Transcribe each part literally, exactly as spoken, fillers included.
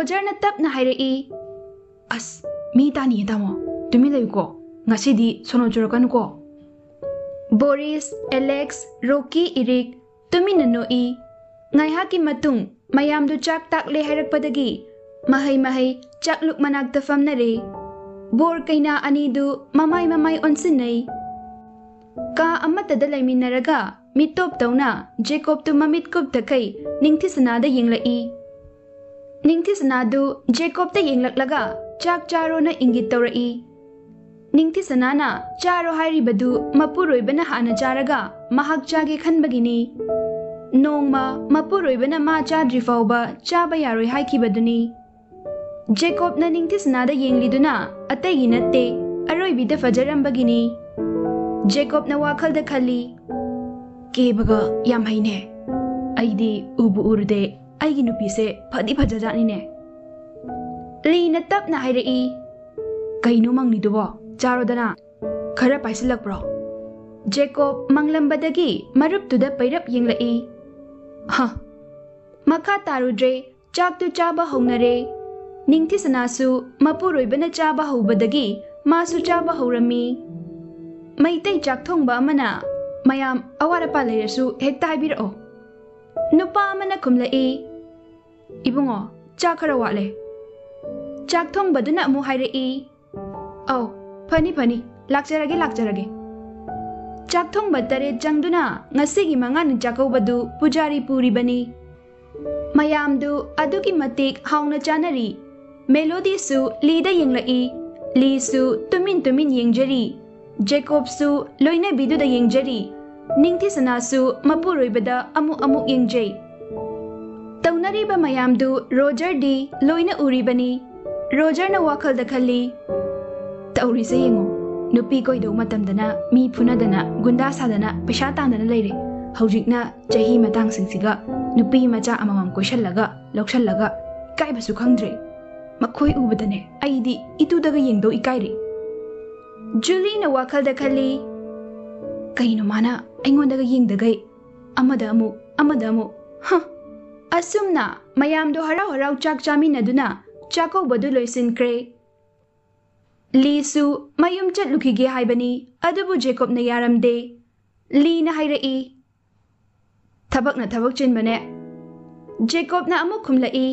ꯔꯣꯖꯔꯅ ꯇꯞꯅ ꯍꯥꯏꯔꯛꯏ, "ꯑꯁ, ꯃꯤ ꯇꯥꯅꯤꯌꯦ ꯇꯥꯃꯣ, ꯇꯨꯃꯤꯟ ꯂꯩꯌꯨꯀꯣ, ꯉꯁꯤꯗꯤ ꯁꯣꯅꯣ ꯆꯨꯔꯛꯀꯅꯨꯀꯣ꯫" ꯕꯣꯔꯤꯁ, ꯑꯦꯂꯦꯛꯁ, ꯔꯣꯀꯤ, ꯏꯔꯤꯛ ꯇꯨꯃꯤꯟꯅ ꯅꯣꯛꯏ꯫ ꯉꯥꯏꯍꯥꯛꯀꯤ ꯃꯇꯨꯡ ꯃꯌꯥꯝꯗꯨ ꯆꯥꯛ ꯇꯥꯛꯂꯦ ꯍꯥꯏꯔꯛꯄꯗꯒꯤ ꯃꯍꯩ ꯃꯍꯩ ꯆꯥꯛꯂꯨꯛ ꯃꯅꯥꯛꯇ ꯐꯝꯅꯔꯦ꯫ ꯕꯣꯔ ꯀꯩꯅꯥ ꯑꯅꯤꯗꯨ ꯃꯃꯥꯏ ꯃꯃꯥꯏ ꯑꯣꯟꯁꯤꯟꯅꯩ꯫ ꯀꯥ ꯑꯃꯠꯇꯗ ꯂꯩꯃꯤꯟꯅꯔꯒ ꯃꯤꯇꯣꯞ ꯇꯧꯅ ꯖꯦꯀꯣꯕꯇꯨ ꯃꯃꯤꯠ ꯀꯨꯞꯊꯈꯩ ꯅꯤꯡꯊꯤꯁꯅꯥꯗ ꯌꯦꯡꯂꯛꯏ꯫ ꯅꯤꯡꯊꯤꯁꯅꯥꯗꯨ ꯖꯦꯀꯣꯕꯇ ꯌꯦꯡꯂꯛꯂꯒ ꯆꯥꯛ ꯆꯥꯔꯣꯅ ꯏꯪꯒꯤꯠ ꯇꯧꯔꯛꯏ꯫ ꯅꯤꯡꯊꯤꯁꯅꯥꯅ ꯆꯥꯔꯣ ꯍꯥꯏꯔꯤꯕꯗꯨ ꯃꯄꯨꯔꯣꯏꯕꯅ ꯍꯥꯟꯅ ꯆꯥꯔꯒ ꯃꯍꯥꯛ ꯆꯥꯒꯦ ꯈꯟꯕꯒꯤꯅꯤ꯫ ꯅꯣꯡꯃ ꯃꯄꯨꯔꯣꯏꯕꯅ ꯃꯥ ꯆꯥꯗ꯭ꯔꯤ ꯐꯥꯎꯕ ꯆꯥꯕ ꯌꯥꯔꯣꯏ ꯍꯥꯏꯈꯤꯕꯗꯨꯅꯤ꯫ ꯖꯦꯀꯣꯕꯅ ꯅꯤꯡꯊꯤꯁꯅꯥꯗ ꯌꯦꯡꯂꯤꯗꯨꯅ ꯑꯇꯩꯒꯤ ꯅꯠꯇꯦ, ꯑꯔꯣꯏꯕꯤꯗ ꯐꯖꯔꯝꯕꯒꯤꯅꯤ꯫ ꯖꯦꯀꯣꯕꯅ ꯋꯥꯈꯜꯗ ꯈꯜꯂꯤ, "ꯀꯦꯕꯒ ꯌꯥꯝ ꯍꯩꯅꯦ꯫ ꯑꯩꯗꯤ ꯎꯕꯨ ꯎꯔꯨꯗꯦ, ꯑꯩꯒꯤ ꯅꯨꯄꯤꯁꯦ ꯐꯗꯤ ꯐꯖꯖꯥꯠꯅꯤꯅꯦ꯫" ꯂꯤꯅ ꯇꯞꯅ ꯍꯥꯏꯔꯛꯏ, "ꯀꯩꯅꯣ ꯃꯪꯂꯤꯗꯨꯕꯣ? ꯆꯥꯔꯣꯗꯅ꯫ ꯈꯔ ꯄꯥꯏꯁꯤꯜꯂꯛꯄ꯭ꯔꯣ?" ꯖꯦꯀꯣꯕ ꯃꯪꯂꯝꯕꯗꯒꯤ ꯃꯔꯨꯞꯇꯨꯗ ꯄꯩꯔꯞ ꯌꯦꯡꯂꯛꯏ꯫ ꯍ꯫ ꯃꯈꯥ ꯇꯥꯔꯨꯗ꯭ꯔꯦ, ꯆꯥꯛꯇꯨ ꯆꯥꯕ ꯍꯧꯅꯔꯦ꯫ ꯅꯤꯡꯊꯤꯁꯅꯥꯁꯨ ꯃꯄꯨꯔꯣꯏꯕꯅ ꯆꯥꯕ ꯍꯧꯕꯗꯒꯤ ꯃꯥꯁꯨ ꯆꯥꯕ ꯍꯧꯔꯝꯃꯤ꯫ ꯃꯩꯇꯩ ꯆꯥꯛ ꯊꯣꯡꯕ ꯑꯃꯅ, "ꯃꯌꯥꯝ ꯑꯋꯥꯠ ꯑꯄꯥ ꯂꯩꯔꯁꯨ ꯍꯦꯛꯇ ꯍꯥꯏꯕꯤꯔꯛꯑꯣ꯫" ꯅꯨꯄꯥ ꯑꯃꯅ ꯈꯨꯝꯂꯛꯏ, "ꯏꯕꯨꯡꯉꯣ, ꯆꯥꯛ ꯈꯔ ꯋꯥꯠꯂꯦ꯫" ꯆꯥꯛ ꯊꯣꯡꯕꯗꯨꯅ ꯑꯃꯨꯛ ꯍꯥꯏꯔꯛꯏ, "ꯑꯧ, ꯐꯅꯤ, ꯐꯅꯤ, ꯂꯥꯛꯆꯔꯒꯦ, ꯂꯥꯛꯆꯔꯒꯦ꯫" ꯆꯥꯛ ꯊꯣꯡꯕ ꯇꯔꯦꯠ ꯆꯪꯗꯨꯅ ꯉꯁꯤꯒꯤ ꯃꯉꯥꯅꯤ ꯆꯥꯛꯀꯧꯕꯗꯨ ꯄꯨꯖꯥꯔꯤ ꯄꯨꯔꯤꯕꯅꯤ꯫ ꯃꯌꯥꯝꯗꯨ ꯑꯗꯨꯛꯀꯤ ꯃꯇꯤꯛ ꯍꯥꯎꯅ ꯆꯥꯅꯔꯤ꯫ ꯃꯦꯂꯣꯗꯤꯁꯨ ꯂꯤꯗ ꯌꯦꯡꯂꯛꯏ꯫ ꯂꯤꯁꯨ ꯇꯨꯃꯤꯟ ꯇꯨꯃꯤꯟ ꯌꯦꯡꯖꯔꯤ꯫ ꯖꯦꯀꯣꯕꯁꯨ ꯂꯣꯏꯅꯕꯤꯗꯨꯗ ꯌꯦꯡꯖꯔꯤ꯫ ꯅꯤꯡꯊꯤꯁꯅꯥꯁꯨ ꯃꯄꯨꯔꯣꯏꯕꯗ ꯑꯃꯨꯛ ꯑꯃꯨꯛ ꯌꯦꯡꯖꯩ꯫ ꯇꯧꯅꯔꯤꯕ ꯃꯌꯥꯝꯗꯨ ꯔꯣꯖꯔꯗꯤ ꯂꯣꯏꯅ ꯎꯔꯤꯕꯅꯤ꯫ ꯔꯣꯖꯔꯅ ꯋꯥꯈꯜꯗ ꯈꯜꯂꯤ, "ꯇꯧꯔꯤꯁꯦ ꯌꯦꯡꯉꯣ, ꯅꯨꯄꯤ ꯀꯣꯏꯗꯧ ꯃꯇꯝꯗꯅ ꯃꯤ ꯐꯨꯅꯗꯅ, ꯒꯨꯟꯗꯥ ꯁꯥꯗꯅ, ꯄꯩꯁꯥ ꯇꯥꯟꯗꯅ ꯂꯩꯔꯦ꯫ ꯍꯧꯖꯤꯛꯅ ꯆꯍꯤ ꯃꯇꯥꯡꯁꯤꯡꯁꯤꯒ ꯅꯨꯄꯤ ꯃꯆꯥ ꯑꯃꯃꯝ ꯀꯣꯏꯁꯜꯂꯒ, ꯂꯧꯁꯜꯂꯒ, ꯏꯀꯥꯏꯕꯁꯨ ꯈꯪꯗ꯭ꯔꯦ꯫ ꯃꯈꯣꯏ ꯎꯕꯗꯅꯦ ꯑꯩꯗꯤ ꯏꯇꯨꯗꯒ ꯌꯦꯡꯗꯧ ꯏꯀꯥꯏꯔꯦ꯫" ꯖꯨꯂꯤꯅ ꯋꯥꯈꯜꯗ ꯈꯜꯂꯤ, "ꯀꯩꯅꯣ ꯃꯥꯅ ꯑꯩꯉꯣꯟꯗꯒ ꯌꯦꯡꯗꯒꯩ ꯑꯃꯗ ꯑꯃꯨꯛ, ꯑꯃꯗ ꯑꯃꯨꯛ, ꯍ!" ꯑꯁꯨꯝꯅ ꯃꯌꯥꯝꯗꯣ ꯍꯔꯥꯎ ꯍꯔꯥꯎ ꯆꯥꯛ ꯆꯥꯃꯤꯟꯅꯗꯨꯅ ꯆꯥꯛꯀꯧꯕꯗꯨ ꯂꯣꯏꯁꯤꯟꯈ꯭ꯔꯦ꯫ ꯂꯤꯁꯨ ꯃꯌꯨꯝ ꯆꯠꯂꯨꯈꯤꯒꯦ ꯍꯥꯏꯕꯅꯤ, ꯑꯗꯨꯕꯨ ꯖꯦꯀꯣꯕꯅ ꯌꯥꯔꯝꯗꯦ꯫ ꯂꯤꯅ ꯍꯥꯏꯔꯛꯏ, "ꯊꯕꯛꯅ ꯊꯕꯛ ꯆꯤꯟꯕꯅꯦ꯫" ꯖꯦꯀꯣꯕꯅ ꯑꯃꯨꯛ ꯈꯨꯝꯂꯛꯏ,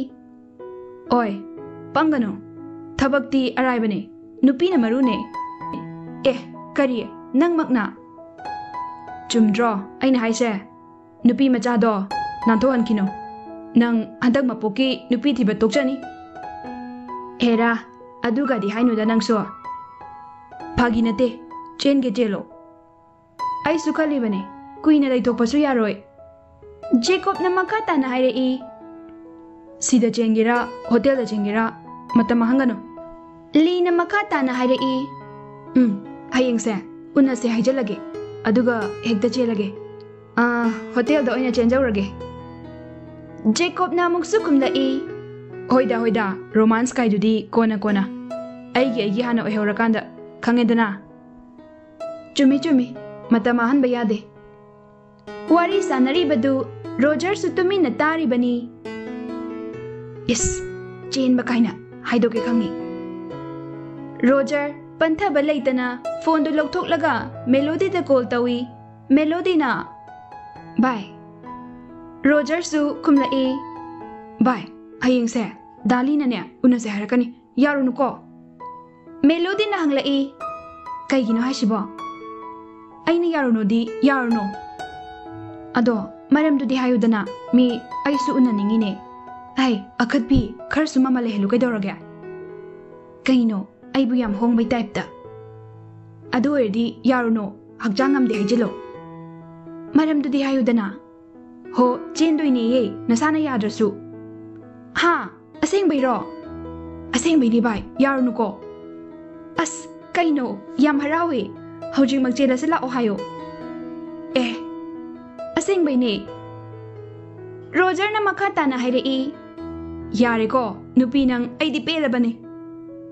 "ꯑꯣꯏ, ꯄꯪꯒꯅꯨ꯫ ꯊꯕꯛꯇꯤ ꯑꯔꯥꯏꯕꯅꯦ꯫ ꯅꯨꯄꯤꯅ ꯃꯔꯨꯅꯦ꯫" "ꯑꯦ, ꯀꯔꯤ? ꯅꯪꯃꯛꯅ?" "ꯆꯨꯝꯗ꯭ꯔꯣ ꯑꯩꯅ ꯍꯥꯏꯁꯦ? ꯅꯨꯄꯤ ꯃꯆꯥꯗꯣ ꯅꯥꯟꯊꯣꯛꯍꯟꯈꯤꯅꯨ꯫ ꯅꯪ ꯍꯟꯗꯛ ꯃꯄꯣꯛꯀꯤ ꯅꯨꯄꯤ ꯊꯤꯕ ꯇꯣꯛꯆꯅꯤ꯫" "ꯍꯦꯔꯥ, ꯑꯗꯨꯒꯗꯤ ꯍꯥꯏꯅꯨꯗ ꯅꯪꯁꯨ꯫" "ꯐꯥꯒꯤ ꯅꯠꯇꯦ, ꯆꯦꯟꯒꯦ ꯆꯦꯜꯂꯣ꯫" "ꯑꯩꯁꯨ ꯈꯜꯂꯤꯕꯅꯦ, ꯀꯨꯏꯅ ꯂꯩꯊꯣꯛꯄꯁꯨ ꯌꯥꯔꯣꯏ꯫" ꯖꯦꯀꯣꯕꯅ ꯃꯈꯥ ꯇꯥꯅ ꯍꯥꯏꯔꯛꯏ, "ꯁꯤꯗ ꯆꯦꯟꯒꯦꯔꯥ, ꯍꯣꯇꯦꯜꯗ ꯆꯦꯟꯒꯦꯔꯥ, ꯃꯇꯝ ꯃꯥꯡꯍꯟꯒꯅꯨ꯫" ꯂꯤꯅ ꯃꯈꯥ ꯇꯥꯅ ꯍꯥꯏꯔꯛꯏ, "ꯎꯝ, ꯍꯌꯦꯡꯁꯦ ꯎꯅꯁꯦ ꯍꯥꯏꯖꯜꯂꯒꯦ, ꯑꯗꯨꯒ ꯍꯦꯛꯇ ꯆꯦꯜꯂꯒꯦ꯫ ꯑꯥ, ꯍꯣꯇꯦꯜꯗ ꯑꯣꯏꯅ ꯆꯦꯟꯖꯧꯔꯒꯦ꯫" ꯖꯦꯀꯣꯕꯅ ꯑꯃꯨꯛꯁꯨ ꯈꯨꯝꯂꯛꯏ, "ꯍꯣꯏꯗ, ꯍꯣꯏꯗ, ꯔꯣꯃꯥꯟꯁ ꯀꯥꯏꯗꯨꯗꯤ ꯀꯣꯟꯅ, ꯀꯣꯟꯅ꯫ ꯑꯩꯒꯤ, ꯑꯩꯒꯤ ꯍꯥꯟꯅ ꯑꯣꯏꯍꯧꯔꯀꯥꯟꯗ, ꯈꯪꯉꯦꯗꯅ?" "ꯆꯨꯝꯃꯤ, ꯆꯨꯝꯃꯤ꯫ ꯃꯇꯝ ꯃꯥꯡꯍꯟꯕ ꯌꯥꯗꯦ꯫" ꯋꯥꯔꯤ ꯁꯥꯟꯅꯔꯤꯕꯗꯨ ꯔꯣꯖꯔꯁꯨ ꯇꯨꯃꯤꯟꯅ ꯇꯥꯔꯤꯕꯅꯤ꯫ "ꯏꯁ, ꯆꯦꯟꯕ ꯀꯥꯏꯅ ꯍꯥꯏꯗꯣꯛꯀꯦ ꯈꯪꯉꯤ꯫" ꯔꯣꯖꯔ ꯄꯟꯊꯕ ꯂꯩꯇꯅ ꯐꯣꯟꯗꯨ ꯂꯧꯊꯣꯛꯂꯒ ꯃꯦꯂꯣꯗꯤꯗ ꯀꯣꯜ ꯇꯧꯏ꯫ ꯃꯦꯂꯣꯗꯤꯅ, "ꯚꯥꯏ꯫" ꯔꯣꯖꯔꯁꯨ ꯈꯨꯝꯂꯛꯏ, "ꯚꯥꯏ, ꯍꯌꯦꯡꯁꯦ ꯗꯥꯂꯤꯅꯅꯦ ꯎꯅꯁꯦ ꯍꯥꯏꯔꯛꯀꯅꯤ꯫ ꯌꯥꯔꯨꯅꯨꯀꯣ꯫" ꯃꯦꯂꯣꯗꯤꯅ ꯍꯪꯂꯛꯏ, "ꯀꯩꯒꯤꯅꯣ ꯍꯥꯏꯁꯤꯕꯣ?" "ꯑꯩꯅ ꯌꯥꯔꯨꯅꯨꯗꯤ ꯌꯥꯔꯨꯅꯨ꯫ ꯑꯗꯣ ꯃꯔꯝꯗꯨꯗꯤ ꯍꯥꯏꯌꯨꯗꯅ, ꯃꯤ ꯑꯩꯁꯨ ꯎꯅꯅꯤꯡꯉꯤꯅꯦ꯫" "ꯍꯥꯏ, ꯑꯈꯠꯄꯤ, ꯈꯔꯁꯨ ꯃꯃꯜ ꯂꯩꯍꯜꯂꯨ ꯀꯩꯗꯧꯔꯒꯦ?" "ꯀꯩꯅꯣ, ꯑꯩꯕꯨ ꯌꯥꯝ ꯍꯣꯡꯕꯩ ꯇꯥꯏꯞꯇ꯫" "ꯑꯗꯨ ꯑꯣꯏꯔꯗꯤ ꯌꯥꯔꯨꯅꯨ, ꯍꯛꯆꯥꯡ ꯉꯝꯗꯦ ꯍꯥꯏꯖꯤꯜꯂꯣ꯫" "ꯃꯔꯝꯗꯨꯗꯤ ꯍꯥꯏꯌꯨꯗꯅ꯫" "ꯍꯣ, ꯆꯦꯟꯗꯣꯏꯅꯦꯌꯦ, ꯅꯁꯥꯅ ꯌꯥꯗ꯭ꯔꯁꯨ꯫" "ꯍꯥ? ꯑꯁꯦꯡꯕꯩꯔꯣ?" "ꯑꯁꯦꯡꯕꯩꯅꯦ ꯚꯥꯏ, ꯌꯥꯔꯨꯅꯨꯀꯣ꯫" "ꯑꯁ, ꯀꯩꯅꯣ, ꯌꯥꯝ ꯍꯔꯥꯎꯋꯦ꯫ ꯍꯧꯖꯤꯛꯃꯛ ꯆꯦꯜꯂꯁꯤ ꯂꯥꯛꯑꯣ ꯍꯥꯏꯌꯣ꯫" "ꯑꯦ, ꯑꯁꯦꯡꯕꯩꯅꯦ꯫" ꯔꯣꯖꯔꯅ ꯃꯈꯥ ꯇꯥꯅ ꯍꯥꯏꯔꯛꯏ, "ꯌꯥꯔꯦꯀꯣ, ꯅꯨꯄꯤ ꯅꯪ, ꯑꯩꯗꯤ ꯄꯦꯜꯂꯕꯅꯦ꯫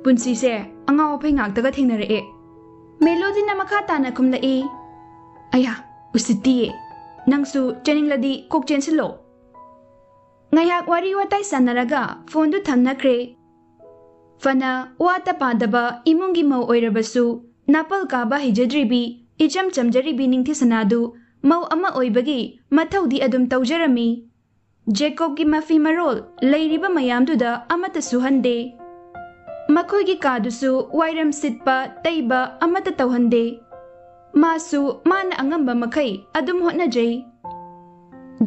ꯄꯨꯟꯁꯤꯁꯦ ꯑꯉꯥꯎ ꯑꯐꯩ ꯉꯥꯛꯇꯒ ꯊꯦꯡꯅꯔꯛꯑꯦ꯫" ꯃꯦꯂꯣꯗꯤꯅ ꯃꯈꯥ ꯇꯥꯅ ꯈꯨꯝꯂꯛꯏ, "ꯑꯌꯥ, ꯎꯁꯤꯠꯇꯤꯌꯦ꯫ ꯅꯪꯁꯨ ꯆꯦꯟꯅꯤꯡꯂꯗꯤ ꯀꯣꯛ ꯆꯦꯟꯁꯤꯜꯂꯣ꯫" ꯉꯥꯏꯍꯥꯛ ꯋꯥꯔꯤ ꯋꯥꯇꯥꯏ ꯁꯥꯟꯅꯔꯒ ꯐꯣꯟꯗꯨ ꯊꯝꯅꯈ꯭ꯔꯦ꯫ ꯐꯅ ꯋꯥꯇ ꯄꯥꯗꯕ ꯏꯃꯨꯡꯒꯤ ꯃꯧ ꯑꯣꯏꯔꯕꯁꯨ, ꯅꯥꯄꯜ ꯀꯥꯕ ꯍꯩꯖꯗ꯭ꯔꯤꯕꯤ, ꯏꯆꯝ ꯆꯝꯖꯔꯤꯕꯤ ꯅꯤꯡꯊꯤꯁꯅꯥꯗꯨ ꯃꯧ ꯑꯃ ꯑꯣꯏꯕꯒꯤ ꯃꯊꯧꯗꯤ ꯑꯗꯨꯝ ꯇꯧꯖꯔꯝꯃꯤ꯫ ꯖꯦꯀꯣꯕꯀꯤ ꯃꯐꯤ ꯃꯔꯣꯜ ꯂꯩꯔꯤꯕ ꯃꯌꯥꯝꯗꯨꯗ ꯑꯃꯠꯇ ꯁꯨꯍꯟꯗꯦ꯫ ꯃꯈꯣꯏꯒꯤ ꯀꯥꯗꯨꯁꯨ ꯋꯥꯏꯔꯝ ꯁꯤꯠꯄ, ꯇꯩꯕ ꯑꯃꯠꯇ ꯇꯧꯍꯟꯗꯦ꯫ ꯃꯥꯁꯨ ꯃꯥꯅ ꯑꯉꯝꯕ ꯃꯈꯩ ꯑꯗꯨꯝ ꯍꯣꯠꯅꯖꯩ꯫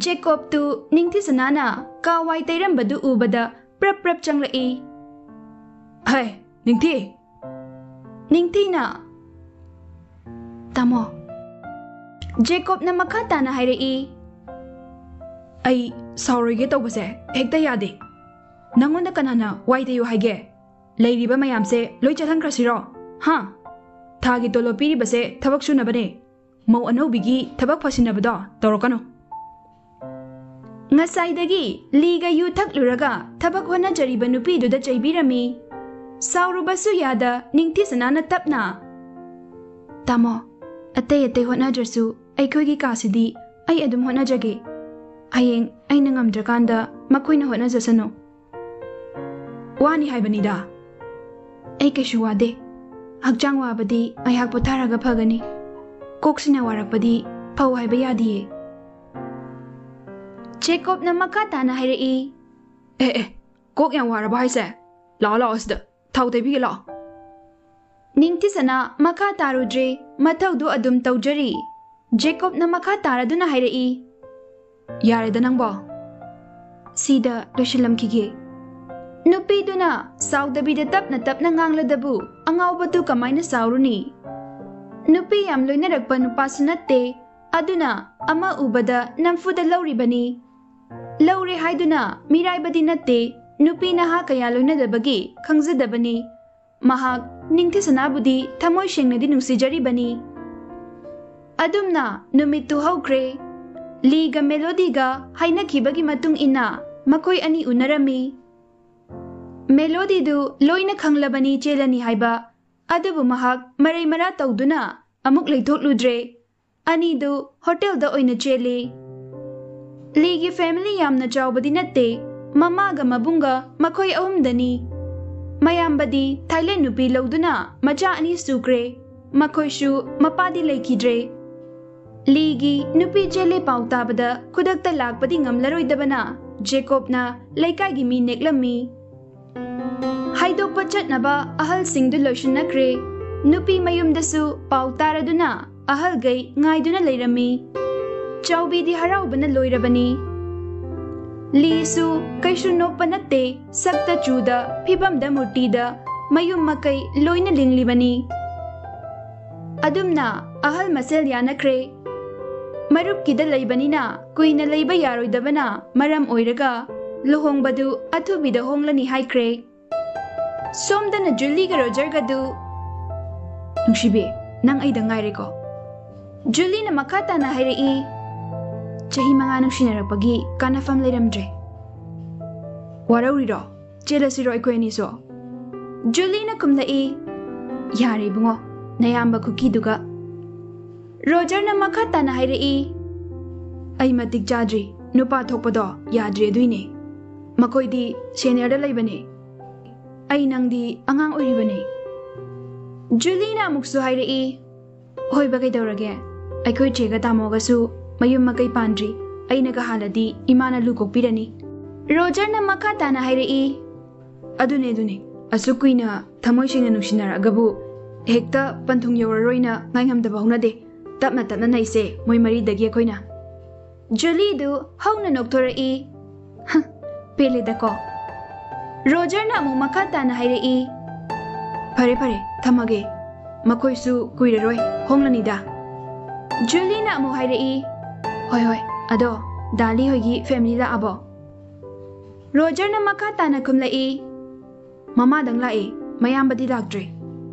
ꯖꯦꯀꯣꯕꯇꯨ ꯅꯤꯡꯊꯤꯁꯅꯥꯅ ꯀꯥ ꯋꯥꯏ ꯇꯩꯔꯝꯕꯗꯨ ꯎꯕꯗ ꯄ꯭ꯔꯞ ꯄ꯭ꯔꯞ ꯆꯪꯂꯛꯏ꯫ "ꯍꯩ, ꯅꯤꯡꯊꯤ!" ꯅꯤꯡꯊꯤꯅ, "ꯇꯥꯃꯣ!" ꯖꯦꯀꯣꯕꯅ ꯃꯈꯥ ꯇꯥꯅ ꯍꯥꯏꯔꯛꯏ, "ꯑꯩ ꯁꯥꯎꯔꯣꯏꯒꯦ ꯇꯧꯕꯁꯦ ꯍꯦꯛꯇ ꯌꯥꯗꯦ꯫ ꯅꯪꯉꯣꯟꯗ ꯀꯅꯥꯅ ꯋꯥꯏ ꯇꯩꯌꯨ ꯍꯥꯏꯒꯦ? ꯂꯩꯔꯤꯕ ꯃꯌꯥꯝꯁꯦ ꯂꯣꯏ ꯆꯠꯍꯟꯈ꯭ꯔꯁꯤꯔꯣ? ꯍꯥ? ꯊꯥꯒꯤ ꯇꯣꯂꯣꯞ ꯄꯤꯔꯤꯕꯁꯦ ꯊꯕꯛ ꯁꯨꯅꯕꯅꯦ꯫ ꯃꯧ ꯑꯅꯧꯕꯤꯒꯤ ꯊꯕꯛ ꯐꯁꯤꯟꯅꯕꯗꯣ ꯇꯧꯔꯛꯀꯅꯨ꯫" ꯉꯁꯥꯏꯗꯒꯤ ꯂꯤꯒ ꯌꯨ ꯊꯛꯂꯨꯔꯒ ꯊꯕꯛ ꯍꯣꯠꯅꯖꯔꯤꯕ ꯅꯨꯄꯤꯗꯨꯗ ꯆꯩꯕꯤꯔꯝꯃꯤ꯫ ꯁꯥꯎꯔꯨꯕꯁꯨ ꯌꯥꯗ ꯅꯤꯡꯊꯤꯁꯅꯥꯅ ꯇꯞꯅ, "ꯇꯥꯃꯣ, ꯑꯇꯩ ꯑꯇꯩ ꯍꯣꯠꯅꯗ꯭ꯔꯁꯨ ꯑꯩꯈꯣꯏꯒꯤ ꯀꯥꯁꯤꯗꯤ ꯑꯩ ꯑꯗꯨꯝ ꯍꯣꯠꯅꯖꯒꯦ꯫ ꯍꯌꯦꯡ ꯑꯩꯅ ꯉꯝꯗ꯭ꯔꯀꯥꯟꯗ ꯃꯈꯣꯏꯅ ꯍꯣꯠꯅꯖꯁꯅꯨ꯫ ꯋꯥꯅꯤ ꯍꯥꯏꯕꯅꯤꯗ꯫ ꯑꯩ ꯀꯩꯁꯨ ꯋꯥꯗꯦ꯫ ꯍꯛꯆꯥꯡ ꯋꯥꯕꯗꯤ ꯉꯥꯏꯍꯥꯛ ꯄꯣꯊꯥꯔꯒ ꯐꯒꯅꯤ꯫ ꯀꯣꯛꯁꯤꯅ ꯋꯥꯔꯛꯄꯗꯤ ꯐꯧ ꯍꯥꯏꯕ ꯌꯥꯗꯤꯌꯦ꯫" ꯖꯦꯀꯣꯕꯅ ꯃꯈꯥ ꯇꯥꯅ ꯍꯥꯏꯔꯛꯏ, "ꯑꯦ, ꯑꯦ, ꯀꯣꯛ ꯌꯥꯝ ꯋꯥꯔꯕ ꯍꯥꯏꯁꯦ? ꯂꯥꯛꯑꯣ, ꯂꯥꯛꯑꯣ ꯁꯤꯗ, ꯊꯥꯎ ꯇꯩꯕꯤꯒꯦ ꯂꯥꯛꯑꯣ꯫" ꯅꯤꯡꯊꯤꯁꯅꯥ ꯃꯈꯥ ꯇꯥꯔꯨꯗ꯭ꯔꯦ, ꯃꯊꯧꯗꯨ ꯑꯗꯨꯝ ꯇꯧꯖꯔꯤ꯫ ꯖꯦꯀꯣꯕꯅ ꯃꯈꯥ ꯇꯥꯔꯗꯨꯅ ꯍꯥꯏꯔꯛꯏ, "ꯌꯥꯔꯦꯗ ꯅꯪꯕꯣ, ꯁꯤꯗ ꯂꯣꯏꯁꯤꯜꯂꯝꯈꯤꯒꯦ꯫" ꯅꯨꯄꯤꯗꯨꯅ ꯁꯥꯎꯗꯕꯤꯗ ꯇꯞꯅ ꯇꯞꯅ ꯉꯥꯡꯂꯗꯕꯨ ꯑꯉꯥꯎꯕꯗꯨ ꯀꯃꯥꯏꯅ ꯁꯥꯎꯔꯨꯅꯤ? ꯅꯨꯄꯤ ꯌꯥꯝ ꯂꯣꯏꯅꯔꯛꯄ ꯅꯨꯄꯥꯁꯨ ꯅꯠꯇꯦ, ꯑꯗꯨꯅ ꯑꯃ ꯎꯕꯗ ꯅꯝꯐꯨꯗ ꯂꯧꯔꯤꯕꯅꯤ꯫ ꯂꯧꯔꯦ ꯍꯥꯏꯗꯨꯅ ꯃꯤꯔꯥꯏꯕꯗꯤ ꯅꯠꯇꯦ, ꯅꯨꯄꯤ ꯅꯍꯥ ꯀꯌꯥ ꯂꯣꯏꯅꯗꯕꯒꯤ ꯈꯪꯖꯗꯕꯅꯤ꯫ ꯃꯍꯥꯛ ꯅꯤꯡꯊꯤꯁꯅꯥꯕꯨꯗꯤ ꯊꯃꯣꯏ ꯁꯦꯡꯅꯗꯤ ꯅꯨꯡꯁꯤꯖꯔꯤꯕꯅꯤ꯫ ꯑꯗꯨꯝꯅ ꯅꯨꯃꯤꯠꯇꯨ ꯍꯧꯈ꯭ꯔꯦ꯫ ꯂꯤꯒ ꯃꯦꯂꯣꯗꯤꯒ ꯍꯥꯏꯅꯈꯤꯕꯒꯤ ꯃꯇꯨꯡ ꯏꯟꯅ ꯃꯈꯣꯏ ꯑꯅꯤ ꯎꯅꯔꯝꯃꯤ꯫ ꯃꯦꯂꯣꯗꯤꯗꯨ ꯂꯣꯏꯅ ꯈꯪꯂꯕꯅꯤ ꯆꯦꯜꯂꯅꯤ ꯍꯥꯏꯕ, ꯑꯗꯨꯕꯨ ꯃꯍꯥꯛ ꯃꯔꯩ ꯃꯔꯥ ꯇꯧꯗꯨꯅ ꯑꯃꯨꯛ ꯂꯩꯊꯣꯛꯂꯨꯗ꯭ꯔꯦ꯫ ꯑꯅꯤꯗꯨ ꯍꯣꯇꯦꯜꯗ ꯑꯣꯏꯅ ꯆꯦꯜꯂꯤ꯫ ꯂꯤꯒꯤ ꯐꯦꯃꯤꯂꯤ ꯌꯥꯝꯅ ꯆꯥꯎꯕꯗꯤ ꯅꯠꯇꯦ꯫ ꯃꯃꯥꯒ ꯃꯕꯨꯡꯒ ꯃꯈꯣꯏ ꯑꯍꯨꯝꯗꯅꯤ꯫ ꯃꯌꯥꯝꯕꯗꯤ ꯊꯥꯏꯂꯦꯟ ꯅꯨꯄꯤ ꯂꯧꯗꯨꯅ ꯃꯆꯥ ꯑꯅꯤ ꯁꯨꯈ꯭ꯔꯦ꯫ ꯃꯈꯣꯏꯁꯨ ꯃꯄꯥꯗꯤ ꯂꯩꯈꯤꯗ꯭ꯔꯦ꯫ ꯂꯤꯒꯤ ꯅꯨꯄꯤ ꯆꯦꯜꯂꯦ ꯄꯥꯎ ꯇꯥꯕꯗ ꯈꯨꯗꯛꯇ ꯂꯥꯛꯄꯗꯤ ꯉꯝꯂꯔꯣꯏꯗꯕꯅ ꯖꯦꯀꯣꯕꯅ ꯂꯩꯀꯥꯏꯒꯤ ꯃꯤ ꯅꯦꯛꯂꯝꯃꯤ꯫ ꯍꯥꯏꯗꯣꯛꯄ ꯆꯠꯅꯕ ꯑꯍꯜꯁꯤꯡꯗꯨ ꯂꯣꯏꯁꯤꯟꯅꯈ꯭ꯔꯦ꯫ ꯅꯨꯄꯤ ꯃꯌꯨꯝꯗꯁꯨ ꯄꯥꯎ ꯇꯥꯔꯗꯨꯅ ꯑꯍꯜꯒꯩ ꯉꯥꯏꯗꯨꯅ ꯂꯩꯔꯝꯃꯤ꯫ ꯆꯥꯎꯕꯤꯗꯤ ꯍꯔꯥꯎꯕꯅ ꯂꯣꯏꯔꯕꯅꯤ꯫ ꯂꯤꯁꯨ ꯀꯩꯁꯨ ꯅꯣꯞꯄ ꯅꯠꯇꯦ, ꯁꯛꯇ ꯆꯨꯗ, ꯐꯤꯕꯝꯗ ꯃꯨꯔꯇꯤꯗ ꯃꯌꯨꯝ ꯃꯀꯩ ꯂꯣꯏꯅ ꯂꯤꯡꯂꯤꯕꯅꯤ꯫ ꯑꯗꯨꯝꯅ ꯑꯍꯜ ꯃꯁꯦꯜ ꯌꯥꯅꯈ꯭ꯔꯦ꯫ ꯃꯔꯨꯞꯀꯤꯗ ꯂꯩꯕꯅꯤꯅ ꯀꯨꯏꯅ ꯂꯩꯕ ꯌꯥꯔꯣꯏꯗꯕꯅ ꯃꯔꯝ ꯑꯣꯏꯔꯒ ꯂꯨꯍꯣꯡꯕꯗꯨ ꯑꯊꯨꯕꯤꯗ ꯍꯣꯡꯂꯅꯤ ꯍꯥꯏꯈ꯭ꯔꯦ꯫ ꯁꯣꯝꯗꯅ ꯖꯨꯂꯤꯒ ꯔꯣꯖꯔꯒꯗꯨ, "ꯅꯨꯡꯁꯤꯕꯤ, ꯅꯪ ꯑꯩꯗ ꯉꯥꯏꯔꯦꯀꯣ?" ꯖꯨꯂꯤꯅ ꯃꯈꯥ ꯇꯥꯅ ꯍꯥꯏꯔꯛꯏ, "ꯆꯍꯤ ꯃꯉꯥ ꯅꯨꯡꯁꯤꯅꯔꯛꯄꯒꯤ ꯀꯥꯟꯅꯐꯝ ꯂꯩꯔꯝꯗ꯭ꯔꯦ꯫ ꯋꯥꯔꯧꯔꯤꯔꯣ? ꯆꯦꯜꯂꯁꯤꯔꯣ ꯑꯩꯈꯣꯏ ꯑꯅꯤꯁꯨ?" ꯖꯨꯂꯤꯅ ꯈꯨꯝꯂꯛꯏ, "ꯌꯥꯔꯦ ꯏꯕꯨꯡꯉꯣ, ꯅꯌꯥꯝꯕ ꯈꯨꯀꯤꯗꯨꯒ꯫" ꯔꯣꯖꯔꯅ ꯃꯈꯥ ꯇꯥꯅ ꯍꯥꯏꯔꯛꯏ, "ꯑꯩ ꯃꯇꯤꯛ ꯆꯥꯗ꯭ꯔꯤ, ꯅꯨꯄꯥ ꯊꯣꯛꯄꯗꯣ ꯌꯥꯗ꯭ꯔꯤ ꯑꯗꯨꯏꯅꯦ꯫ ꯃꯈꯣꯏꯗꯤ ꯁꯦꯅꯤꯌꯔꯗ ꯂꯩꯕꯅꯦ꯫ ꯑꯩ ꯅꯪꯗꯤ ꯑꯉꯥꯡ ꯑꯣꯏꯔꯤꯕꯅꯦ꯫" ꯖꯨꯂꯤꯅ ꯑꯃꯨꯛꯁꯨ ꯍꯥꯏꯔꯛꯏ, "ꯍꯣꯏꯕ, ꯀꯩꯗꯧꯔꯒꯦ? ꯑꯩꯈꯣꯏ ꯆꯦꯒ ꯇꯥꯃꯣꯒꯁꯨ ꯃꯌꯨꯝ ꯃꯀꯩ ꯄꯥꯟꯗ꯭ꯔꯤ, ꯑꯩꯅꯒ ꯍꯥꯜꯂꯗꯤ ꯏꯃꯥꯅ ꯂꯨ ꯀꯣꯛꯄꯤꯔꯅꯤ꯫" ꯔꯣꯖꯔꯅ ꯃꯈꯥ ꯇꯥꯅ ꯍꯥꯏꯔꯛꯏ, "ꯑꯗꯨꯅꯦ, ꯑꯗꯨꯅꯦ, ꯑꯁꯨꯛ ꯀꯨꯏꯅ ꯊꯃꯣꯏ ꯁꯦꯡꯅ ꯅꯨꯡꯁꯤꯅꯔꯛꯑꯒꯕꯨ ꯍꯦꯛꯇ ꯄꯟꯊꯨꯡ ꯌꯧꯔꯔꯣꯏꯅ ꯉꯥꯏꯉꯝꯗꯕ ꯍꯧꯅꯗꯦ꯫ ꯇꯞꯅ ꯇꯞꯅ ꯅꯩꯁꯦ ꯃꯣꯏ ꯃꯔꯤꯗꯒꯤ ꯑꯩꯈꯣꯏꯅ꯫" ꯖꯨꯂꯤꯗꯨ ꯍꯧꯅ ꯅꯣꯛꯊꯣꯔꯛꯏ꯫ "ꯍ, ꯄꯦꯜꯂꯦꯗꯀꯣ꯫" ꯔꯣꯖꯔꯅ ꯑꯃꯨꯛ ꯃꯈꯥ ꯇꯥꯅ ꯍꯥꯏꯔꯛꯏ, "ꯐꯔꯦ, ꯐꯔꯦ, ꯊꯝꯃꯒꯦ꯫ ꯃꯈꯣꯏꯁꯨ ꯀꯨꯏꯔꯔꯣꯏ, ꯍꯣꯡꯂꯅꯤꯗ꯫" ꯖꯨꯂꯤꯅ ꯑꯃꯨꯛ ꯍꯥꯏꯔꯛꯏ, "ꯍꯣꯏ, ꯍꯣꯏ, ꯑꯗꯣ ꯗꯥꯂꯤ ꯍꯣꯏꯒꯤ ꯐꯦꯃꯤꯂꯤ ꯂꯥꯛꯑꯕꯣ?" ꯔꯣꯖꯔꯅ ꯃꯈꯥ ꯇꯥꯅ ꯈꯨꯝꯂꯛꯏ, "ꯃꯃꯥꯗꯪ ꯂꯥꯛꯑꯦ, ꯃꯌꯥꯝꯕꯗꯤ ꯂꯥꯛꯇ꯭ꯔꯦ꯫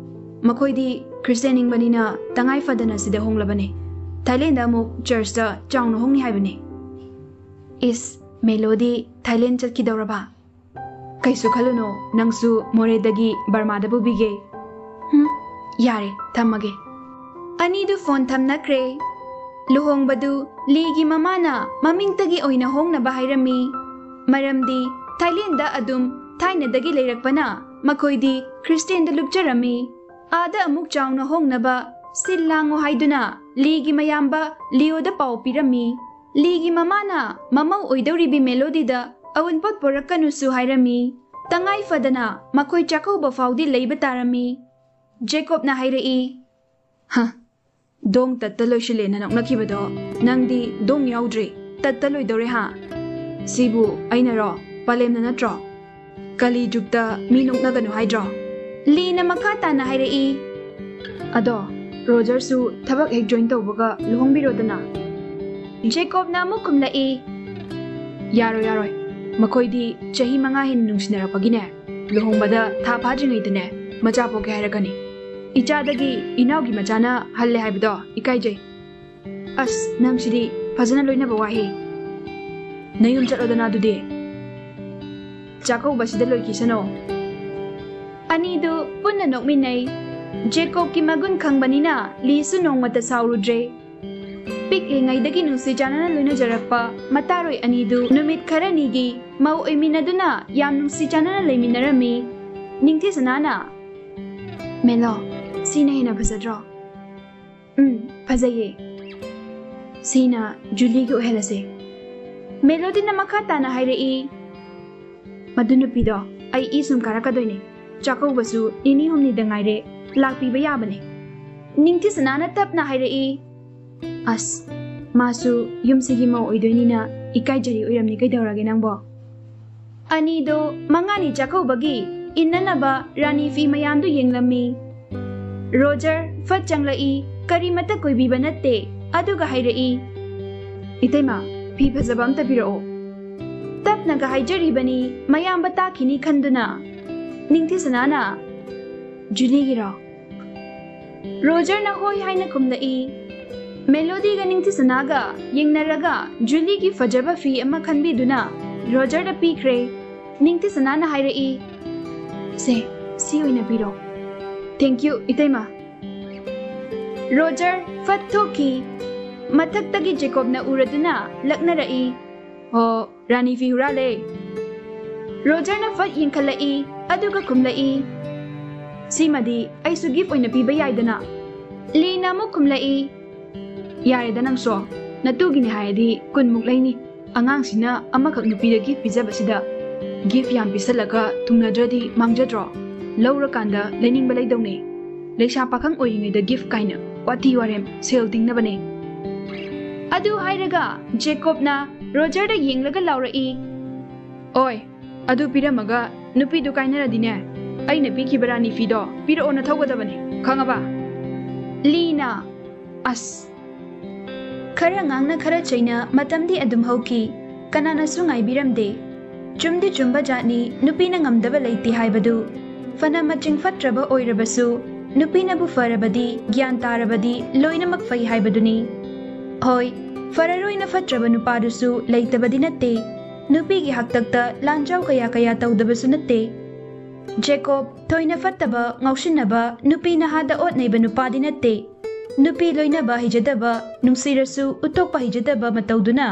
ꯃꯈꯣꯏꯗꯤ ꯈ꯭ꯔꯤꯁꯇꯤꯌꯥꯟ ꯅꯤꯡꯕꯅꯤꯅ ꯇꯉꯥꯏ ꯐꯗꯅ ꯁꯤꯗ ꯍꯣꯡꯂꯕꯅꯦ꯫ ꯊꯥꯏꯂꯦꯟꯗ ꯑꯃꯨꯛ ꯆꯔꯆꯇ ꯆꯥꯎꯅ ꯍꯣꯡꯅꯤ ꯍꯥꯏꯕꯅꯦ꯫" "ꯏꯁ, ꯃꯦꯂꯣꯗꯤ ꯊꯥꯏꯂꯦꯟ ꯆꯠꯈꯤꯗꯧꯔꯕ? ꯀꯩꯁꯨ ꯈꯜꯂꯨꯅꯣ, ꯅꯪꯁꯨ ꯃꯣꯔꯦꯗꯒꯤ ꯕꯔꯃꯥꯗ ꯄꯨꯕꯤꯒꯦ꯫" "ꯍꯨꯝ, ꯌꯥꯔꯦ, ꯊꯝꯃꯒꯦ꯫" ꯑꯅꯤꯗꯨ ꯐꯣꯟ ꯊꯝꯅꯈ꯭ꯔꯦ꯫ ꯂꯨꯍꯣꯡꯕꯗꯨ ꯂꯤꯒꯤ ꯃꯃꯥꯅ ꯃꯃꯤꯡꯇꯒꯤ ꯑꯣꯏꯅ ꯍꯣꯡꯅꯕ ꯍꯥꯏꯔꯝꯃꯤ꯫ ꯃꯔꯝꯗꯤ ꯊꯥꯏꯂꯦꯟꯗ ꯑꯗꯨꯝ ꯊꯥꯏꯅꯗꯒꯤ ꯂꯩꯔꯛꯄꯅ ꯃꯈꯣꯏꯗꯤ ꯈ꯭ꯔꯤꯁꯇꯦꯟꯗ ꯂꯨꯞꯆꯔꯝꯃꯤ꯫ ꯑꯥꯗ ꯑꯃꯨꯛ ꯆꯥꯎꯅ ꯍꯣꯡꯅꯕ ꯁꯤꯜ ꯂꯥꯡꯉꯨ ꯍꯥꯏꯗꯨꯅ ꯂꯤꯒꯤ ꯃꯌꯥꯝꯕ ꯂꯤꯑꯣꯗ ꯄꯥꯎ ꯄꯤꯔꯝꯃꯤ꯫ ꯂꯤꯒꯤ ꯃꯃꯥꯅ ꯃꯃꯧ ꯑꯣꯏꯗꯧꯔꯤꯕꯤ ꯃꯦꯂꯣꯗꯤꯗ ꯑꯎꯟꯄꯣꯠ ꯄꯣꯔꯛꯀꯅꯨꯁꯨ ꯍꯥꯏꯔꯝꯃꯤ꯫ ꯇꯉꯥꯏ ꯐꯗꯅ ꯃꯈꯣꯏ ꯆꯥꯛꯀꯧꯕ ꯐꯥꯎꯗꯤ ꯂꯩꯕ ꯇꯥꯔꯝꯃꯤ꯫ ꯖꯦꯀꯣꯕꯅ ꯍꯥꯏꯔꯛꯏ, "ꯍ, ꯗꯣꯡ ꯇꯠꯇ ꯂꯣꯏꯁꯤꯜꯂꯦꯅ ꯅꯣꯛꯅꯈꯤꯕꯗꯣ, ꯅꯪꯗꯤ ꯗꯣꯡ ꯌꯥꯎꯗ꯭ꯔꯤ, ꯇꯠꯇ ꯂꯣꯏꯗꯧꯔꯦ ꯍꯥ? ꯁꯤꯕꯨ ꯑꯩꯅꯔꯣ? ꯄꯂꯦꯝꯅ ꯅꯠꯇ꯭ꯔꯣ? ꯀꯂꯤ ꯖꯨꯒꯇ ꯃꯤ ꯅꯣꯛꯅꯒꯅꯨ ꯍꯥꯏꯗ꯭ꯔꯣ?" ꯂꯤꯅ ꯃꯈꯥ ꯇꯥꯅ ꯍꯥꯏꯔꯛꯏ, "ꯑꯗꯣ ꯔꯣꯖꯔꯁꯨ ꯊꯕꯛ ꯍꯦꯛ ꯖꯣꯏꯟ ꯇꯧꯕꯒ ꯂꯨꯍꯣꯡꯕꯤꯔꯣꯗꯅ?" ꯖꯦꯀꯣꯕꯅ ꯑꯃꯨꯛ ꯈꯨꯝꯂꯛꯏ, "ꯌꯥꯔꯣꯏ, ꯌꯥꯔꯣꯏ꯫ ꯃꯈꯣꯏꯗꯤ ꯆꯍꯤ ꯃꯉꯥ ꯍꯦꯟꯅ ꯅꯨꯡꯁꯤꯅꯔꯛꯄꯒꯤꯅꯦ, ꯂꯨꯍꯣꯡꯕꯗ ꯊꯥ ꯐꯥꯗ꯭ꯔꯤꯉꯩꯗꯅꯦ ꯃꯆꯥ ꯄꯣꯛꯀꯦ ꯍꯥꯏꯔꯛꯀꯅꯤ꯫ ꯏꯆꯥꯗꯒꯤ ꯏꯅꯥꯎꯒꯤ ꯃꯆꯥꯅ ꯍꯜꯂꯦ ꯍꯥꯏꯕꯗꯣ ꯏꯀꯥꯏꯖꯩ꯫ ꯑꯁ, ꯅꯪꯁꯤꯗꯤ ꯐꯖꯅ ꯂꯣꯏꯅꯕ ꯋꯥꯍꯦ꯫ ꯅꯌꯨꯝ ꯆꯠꯂꯣꯗꯅ ꯑꯗꯨꯗꯤ꯫ ꯆꯥꯛꯀꯧꯕꯁꯤꯗ ꯂꯣꯏꯈꯤꯁꯅꯣ꯫" ꯑꯅꯤꯗꯨ ꯄꯨꯟꯅ ꯅꯣꯛꯃꯤꯟꯅꯩ꯫ ꯖꯦꯀꯣꯕꯀꯤ ꯃꯒꯨꯟ ꯈꯪꯕꯅꯤꯅ ꯂꯤꯁꯨ ꯅꯣꯡꯃꯇ ꯁꯥꯎꯔꯨꯗ꯭ꯔꯦ꯫ ꯄꯤꯛꯂꯤꯉꯩꯗꯒꯤ ꯅꯨꯡꯁꯤ ꯆꯥꯟꯅꯅ ꯂꯣꯏꯅꯖꯔꯛꯄ ꯃꯇꯥꯔꯣꯏ ꯑꯅꯤꯗꯨ ꯅꯨꯃꯤꯠ ꯈꯔꯅꯤꯒꯤ ꯃꯧ ꯑꯣꯏꯃꯤꯟꯅꯗꯨꯅ ꯌꯥꯝ ꯅꯨꯡꯁꯤ ꯆꯥꯟꯅꯅ ꯂꯩꯃꯤꯟꯅꯔꯝꯃꯤ꯫ ꯅꯤꯡꯊꯤ ꯁꯅꯥꯅ, "ꯃꯦꯂꯣ, ꯁꯤꯅ ꯍꯦꯟꯅ ꯐꯖꯗ꯭ꯔꯣ?" "ꯎꯝ, ꯐꯖꯩꯌꯦ꯫ ꯁꯤꯅ ꯖꯨꯂꯤꯒꯤ ꯑꯣꯏꯍꯜꯂꯁꯦ꯫" ꯃꯦꯂꯣꯗꯤꯅ ꯃꯈꯥ ꯇꯥꯅ ꯍꯥꯏꯔꯛꯏ, "ꯃꯗꯨ ꯅꯨꯄꯤꯗꯣ ꯑꯩ ꯏ ꯁꯨꯝ ꯀꯥꯔꯛꯀꯗꯣꯏꯅꯦ꯫ ꯆꯥꯛꯀꯧꯕꯁꯨ ꯅꯤꯅꯤ ꯍꯨꯝꯅꯤꯗ ꯉꯥꯏꯔꯦ, ꯂꯥꯛꯄꯤꯕ ꯌꯥꯕꯅꯦ꯫" ꯅꯤꯡꯊꯤ ꯁꯅꯥꯅ ꯇꯞꯅ ꯍꯥꯏꯔꯛꯏ, "ꯑꯁ, ꯃꯥꯁꯨ ꯌꯨꯝꯁꯤꯒꯤ ꯃꯧ ꯑꯣꯏꯗꯣꯏꯅꯤꯅ ꯏꯀꯥꯏꯖꯔꯤ ꯑꯣꯏꯔꯝꯅꯤ꯫ ꯀꯩꯗꯧꯔꯒꯦ ꯅꯪꯕꯣ?" ꯑꯅꯤꯗꯣ ꯃꯉꯥꯅꯤ ꯆꯥꯛꯀꯧꯕꯒꯤ ꯏꯟꯅꯅꯕ ꯔꯥꯅꯤ ꯐꯤ ꯃꯌꯥꯝꯗꯨ ꯌꯦꯡꯂꯝꯃꯤ꯫ ꯔꯣꯖꯔ ꯐꯠ ꯆꯪꯂꯛꯏ, ꯀꯔꯤꯃꯠꯇ ꯀꯣꯏꯕꯤꯕ ꯅꯠꯇꯦ꯫ ꯑꯗꯨꯒ ꯍꯥꯏꯔꯛꯏ, "ꯏꯇꯩꯃ, ꯐꯤ ꯐꯖꯕ ꯑꯝꯇ ꯄꯤꯔꯛꯑꯣ꯫" ꯇꯞꯅꯒ ꯍꯥꯏꯖꯔꯤꯕꯅꯤ, ꯃꯌꯥꯝꯕ ꯇꯥꯈꯤꯅꯤ ꯈꯟꯗꯨꯅ꯫ ꯅꯤꯡꯊꯤ ꯁꯅꯥꯅ, "ꯖꯨꯂꯤꯒꯤꯔꯣ?" ꯔꯣꯖꯔꯅ ꯍꯣꯏ ꯍꯥꯏꯅ ꯈꯨꯝꯂꯛꯏ꯫ ꯃꯦꯂꯣꯗꯤꯒ ꯅꯤꯡꯊꯤ ꯁꯅꯥꯒ ꯌꯦꯡꯅꯔꯒ ꯖꯨꯂꯤꯒꯤ ꯐꯖꯕ ꯐꯤ ꯑꯃ ꯈꯟꯕꯤꯗꯨꯅ ꯔꯣꯖꯔꯗ ꯄꯤꯈ꯭ꯔꯦ꯫ ꯅꯤꯡꯊꯤ ꯁꯅꯥꯅ ꯍꯥꯏꯔꯛꯏ, "ꯁꯦ, ꯁꯤ ꯑꯣꯏꯅ ꯄꯤꯔꯣ꯫" "Thank you, ꯏꯇꯩꯃ꯫" ꯔꯣꯖꯔ ꯐꯠ ꯊꯣꯛꯈꯤ꯫ ꯃꯊꯛꯇꯒꯤ ꯖꯦꯀꯣꯕꯅ ꯎꯔꯗꯨꯅ ꯂꯛꯅꯔꯛꯏ꯫ "ꯍꯣ, ꯔꯥꯅꯤ ꯐꯤ ꯍꯨꯔꯥꯜꯂꯦ!" ꯔꯣꯖꯔꯅ ꯐꯠ ꯌꯦꯡꯈꯠꯂꯛꯏ, ꯑꯗꯨꯒ ꯈꯨꯝꯂꯛꯏ, "ꯁꯤꯃꯗꯤ ꯑꯩꯁꯨ ꯒꯤꯐ ꯑꯣꯏꯅ ꯄꯤꯕ ꯌꯥꯏꯗꯅ?" ꯂꯤꯅ ꯑꯃꯨꯛ ꯈꯨꯝꯂꯛꯏ, "ꯌꯥꯔꯦꯗ ꯅꯪꯁꯨ, ꯅꯇꯨꯒꯤꯅꯦ ꯍꯥꯏꯔꯗꯤ ꯀꯨꯟꯃꯨꯛ ꯂꯩꯅꯤ꯫ ꯑꯉꯥꯡꯁꯤꯅ ꯑꯃꯈꯛ ꯅꯨꯄꯤꯗ ꯒꯤꯐ ꯄꯤꯖꯕꯁꯤꯗ ꯒꯤꯐ ꯌꯥꯝ ꯄꯤꯁꯜꯂꯒ ꯊꯨꯡꯅꯗ꯭ꯔꯗꯤ ꯃꯥꯡꯖꯗ꯭ꯔꯣ? ꯂꯧꯔꯀꯥꯟꯗ ꯂꯩꯅꯤꯡꯕ ꯂꯩꯗꯧꯅꯦ꯫ ꯂꯩꯁꯥ ꯄꯥꯈꯪ ꯑꯣꯏꯔꯤꯉꯩꯗ ꯒꯤꯐ ꯀꯥꯏꯅ ꯋꯥꯊꯤ ꯋꯥꯔꯦꯝ, ꯁꯦꯜ ꯇꯤꯡꯅꯕꯅꯦ꯫" ꯑꯗꯨ ꯍꯥꯏꯔꯒ ꯖꯦꯀꯣꯕꯅ ꯔꯣꯖꯔꯗ ꯌꯦꯡꯂꯒ ꯂꯥꯎꯔꯛꯏ, "ꯑꯣꯏ, ꯑꯗꯨ ꯄꯤꯔꯝꯃꯒ ꯅꯨꯄꯤꯗꯨ ꯀꯥꯏꯅꯔꯗꯤꯅꯦ, ꯑꯩꯅ ꯄꯤꯈꯤꯕ ꯔꯥꯅꯤ ꯐꯤꯗꯣ ꯄꯤꯔꯛꯑꯣ ꯅꯊꯧꯒꯗꯕꯅꯦ, ꯈꯪꯉꯕ?" ꯂꯤꯅ, ꯑꯁ꯫ ꯈꯔ ꯉꯥꯡꯅ ꯈꯔ ꯆꯩꯅ ꯃꯇꯝꯗꯤ ꯑꯗꯨꯝ ꯍꯧꯈꯤ꯫ ꯀꯅꯥꯅꯁꯨ ꯉꯥꯏꯕꯤꯔꯝꯗꯦ꯫ ꯆꯨꯝꯗꯤ ꯆꯨꯝꯕ ꯖꯥꯠꯅꯤ, ꯅꯨꯄꯤꯅ ꯉꯝꯗꯕ ꯂꯩꯇꯦ ꯍꯥꯏꯕꯗꯨ꯫ ꯐꯅ ꯃꯆꯤꯡ ꯐꯠꯇ꯭ꯔꯕ ꯑꯣꯏꯔꯕꯁꯨ, ꯅꯨꯄꯤꯅꯕꯨ ꯐꯔꯕꯗꯤ, ꯒ꯭ꯌꯥꯟ ꯇꯥꯔꯕꯗꯤ ꯂꯣꯏꯅꯃꯛ ꯐꯩ ꯍꯥꯏꯕꯗꯨꯅꯤ꯫ ꯍꯣꯏ, ꯐꯔꯔꯣꯏꯅ ꯐꯠꯇ꯭ꯔꯕ ꯅꯨꯄꯥꯗꯨꯁꯨ ꯂꯩꯇꯕꯗꯤ ꯅꯠꯇꯦ꯫ ꯅꯨꯄꯤꯒꯤ ꯍꯥꯛꯇꯛꯇ ꯂꯥꯟꯖꯥꯎ ꯀꯌꯥ ꯀꯌꯥ ꯇꯧꯗꯕꯁꯨ ꯅꯠꯇꯦ꯫ ꯖꯦꯀꯣꯕ, ꯊꯣꯏꯅ ꯐꯠꯇꯕ, ꯉꯥꯎꯁꯤꯟꯅꯕ, ꯅꯨꯄꯤ ꯅꯍꯥꯗ ꯑꯣꯠ ꯅꯩꯕ ꯅꯨꯄꯥꯗꯤ ꯅꯠꯇꯦ꯫ ꯅꯨꯄꯤ ꯂꯣꯏꯅꯕ ꯍꯩꯖꯗꯕ, ꯅꯨꯡꯁꯤꯔꯁꯨ ꯎꯠꯊꯣꯛꯄ ꯍꯩꯖꯗꯕ ꯃꯇꯧꯗꯨꯅ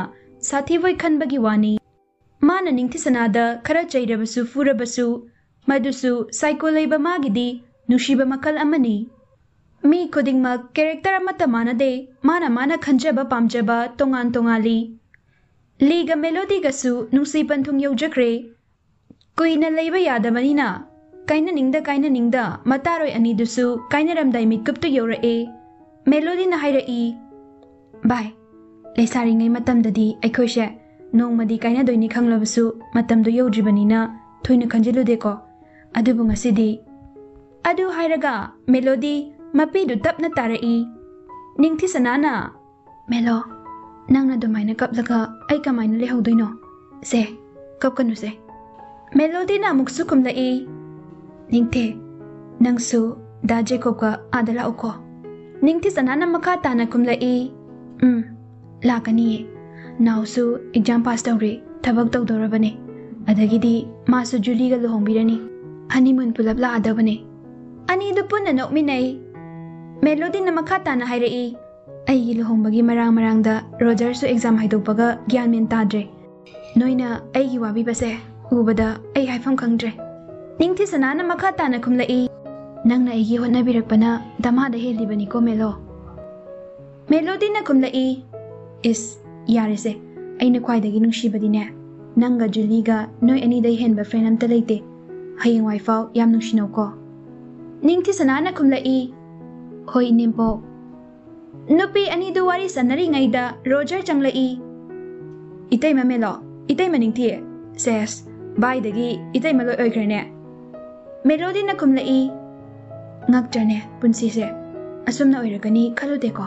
ꯁꯥꯊꯤꯕꯣꯏ ꯈꯟꯕꯒꯤ ꯋꯥꯅꯤ꯫ ꯃꯥꯅ ꯅꯤꯡꯊꯤꯁꯅꯥꯗ ꯈꯔ ꯆꯩꯔꯕꯁꯨ ꯐꯨꯔꯕꯁꯨ, ꯃꯗꯨꯁꯨ ꯁꯥꯏꯀꯣ ꯂꯩꯕ ꯃꯥꯒꯤꯗꯤ ꯅꯨꯡꯁꯤꯕ ꯃꯈꯜ ꯑꯃꯅꯤ꯫ ꯃꯤ ꯈꯨꯗꯤꯡꯃꯛ ꯀꯦꯔꯦꯛꯇꯔ ꯑꯃꯠꯇ ꯃꯥꯟꯅꯗꯦ, ꯃꯥꯅ ꯃꯥꯅ ꯈꯟꯖꯕ ꯄꯥꯝꯖꯕ ꯇꯣꯉꯥꯟ ꯇꯣꯉꯥꯜꯂꯤ꯫ ꯂꯤꯒ ꯃꯦꯂꯣꯗꯤꯒꯁꯨ ꯅꯨꯡꯁꯤ ꯄꯟꯊꯨꯡ ꯌꯧꯖꯈ꯭ꯔꯦ꯫ ꯀꯨꯏꯅ ꯂꯩꯕ ꯌꯥꯗꯕꯅꯤꯅ, ꯀꯥꯏꯅꯅꯤꯡꯗ ꯀꯥꯏꯅꯅꯤꯡꯗ ꯃꯇꯥꯔꯣꯏ ꯑꯅꯤꯗꯨꯁꯨ ꯀꯥꯏꯅꯔꯝꯗꯥꯏ ꯃꯤꯀꯨꯞꯇꯨ ꯌꯧꯔꯛꯑꯦ꯫ ꯃꯦꯂꯣꯗꯤꯅ ꯍꯥꯏꯔꯛꯏ, "ꯚꯥꯏ, ꯂꯩꯁꯥꯔꯤꯉꯩ ꯃꯇꯝꯗꯗꯤ ꯑꯩꯈꯣꯏꯁꯦ ꯅꯣꯡꯃꯗꯤ ꯀꯥꯏꯅꯗꯣꯏꯅꯤ ꯈꯪꯂꯕꯁꯨ ꯃꯇꯝꯗꯨ ꯌꯧꯗ꯭ꯔꯤꯕꯅꯤꯅ ꯊꯣꯏꯅ ꯈꯟꯖꯤꯜꯂꯨꯗꯦꯀꯣ꯫ ꯑꯗꯨꯕꯨ ꯉꯁꯤꯗꯤ"꯫ ꯑꯗꯨ ꯍꯥꯏꯔꯒ ꯃꯦꯂꯣꯗꯤ ꯃꯄꯤꯗꯨ ꯇꯞꯅ ꯇꯥꯔꯛꯏ꯫ ꯅꯤꯡꯊꯤꯁꯅꯥꯅ, "ꯃꯦꯂꯣ, ꯅꯪꯅ ꯑꯗꯨꯃꯥꯏꯅ ꯀꯞꯂꯒ ꯑꯩ ꯀꯃꯥꯏꯅ ꯂꯩꯍꯧꯗꯣꯏꯅꯣ? ꯁꯦ, ꯀꯞꯀꯅꯨꯁꯦ꯫" ꯃꯦꯂꯣꯗꯤꯅ ꯑꯃꯨꯛꯁꯨ ꯈꯨꯝꯂꯛꯏ, "ꯅꯤꯡꯊꯦ, ꯅꯪꯁꯨ ꯗꯥ ꯖꯦꯀꯣꯕꯀ ꯑꯥꯗ ꯂꯥꯛꯎꯀꯣ꯫" ꯅꯤꯡꯊꯤꯁꯅꯥꯅ ꯃꯈꯥ ꯇꯥꯅ ꯈꯨꯝꯂꯛꯏ, "ꯎꯝ, ꯂꯥꯛꯀꯅꯤꯌꯦ꯫ ꯅꯥꯎꯁꯨ ꯑꯦꯛꯖꯥꯝ ꯄꯥꯁ ꯇꯧꯔꯦ, ꯊꯕꯛ ꯇꯧꯗꯧꯔꯕꯅꯦ꯫ ꯑꯗꯒꯤꯗꯤ ꯃꯥꯁꯨ ꯖꯨꯂꯤꯒ ꯂꯨꯍꯣꯡꯕꯤꯔꯅꯤ꯫ ꯍꯅꯤꯃꯨꯟ ꯄꯨꯂꯞ ꯂꯥꯛꯑꯗꯕꯅꯦ꯫" ꯑꯅꯤꯗꯨ ꯄꯨꯟꯅ ꯅꯣꯛꯃꯤꯟꯅꯩ꯫ ꯃꯦꯂꯣꯗꯤꯅ ꯃꯈꯥ ꯇꯥꯅ ꯍꯥꯏꯔꯛꯏ, ꯑꯩꯒꯤ ꯂꯨꯍꯣꯡꯕꯒꯤ ꯃꯔꯥꯡ ꯃꯔꯥꯡꯗ ꯔꯣꯖꯔꯁꯨ ꯑꯦꯛꯖꯥꯝ ꯍꯥꯏꯗꯣꯛꯄꯒ ꯒ꯭ꯌꯥꯟ ꯃꯦꯟ ꯇꯥꯗ꯭ꯔꯦ꯫ ꯅꯣꯏꯅ ꯑꯩꯒꯤ ꯋꯥꯕꯤꯕꯁꯦ ꯎꯕꯗ ꯑꯩ ꯍꯥꯏꯐꯝ ꯈꯪꯗ꯭ꯔꯦ꯫ ꯅꯤꯡꯊꯤꯁꯅꯥꯅ ꯃꯈꯥ ꯇꯥꯅ ꯈꯨꯝꯂꯛꯏ, "ꯅꯪꯅ ꯑꯩꯒꯤ ꯍꯣꯠꯅꯕꯤꯔꯛꯄꯅ ꯗꯃꯥꯗ ꯍꯦꯜꯂꯤꯕꯅꯤꯀꯣ ꯃꯦꯂꯣ꯫" ꯃꯦꯂꯣꯗꯤꯅ ꯈꯨꯝꯂꯛꯏ, "ꯏꯁ, ꯌꯥꯔꯦꯁꯦ, ꯑꯩꯅ ꯈ꯭ꯋꯥꯏꯗꯒꯤ ꯅꯨꯡꯁꯤꯕꯗꯤꯅꯦ, ꯅꯪꯒ ꯖꯨꯂꯤꯒ ꯅꯣꯏ ꯑꯅꯤꯗꯩ ꯍꯦꯟꯕ ꯐ꯭ꯔꯦꯟ ꯑꯝꯇ ꯂꯩꯇꯦ꯫ ꯍꯌꯦꯡꯋꯥꯏꯐꯥꯎ ꯌꯥꯝ ꯅꯨꯡꯁꯤꯅꯧꯀꯣ꯫" ꯅꯤꯡꯊꯤꯁꯅꯥꯅ ꯈꯨꯝꯂꯛꯏ, "ꯍꯣꯏ, ꯏꯅꯦꯝꯄꯣꯛ꯫" ꯅꯨꯄꯤ ꯑꯅꯤꯗꯨ ꯋꯥꯔꯤ ꯁꯥꯟꯅꯔꯤꯉꯩꯗ ꯔꯣꯖꯔ ꯆꯪꯂꯛꯏ꯫ "ꯏꯇꯩꯃ ꯃꯦꯂꯣ, ꯏꯇꯩꯃ ꯅꯤꯡꯊꯤ꯫ ꯁꯦꯁ, ꯚꯥꯏꯗꯒꯤ ꯏꯇꯩꯃ ꯂꯣꯏ ꯑꯣꯏꯈ꯭ꯔꯦꯅꯦ꯫" ꯃꯦꯂꯣꯗꯤꯅ ꯈꯨꯝꯂꯛꯏ, "ꯉꯛꯇ꯭ꯔꯅꯦ ꯄꯨꯟꯁꯤꯁꯦ? ꯑꯁꯨꯝꯅ ꯑꯣꯏꯔꯛꯀꯅꯤ ꯈꯜꯂꯨꯗꯦꯀꯣ꯫"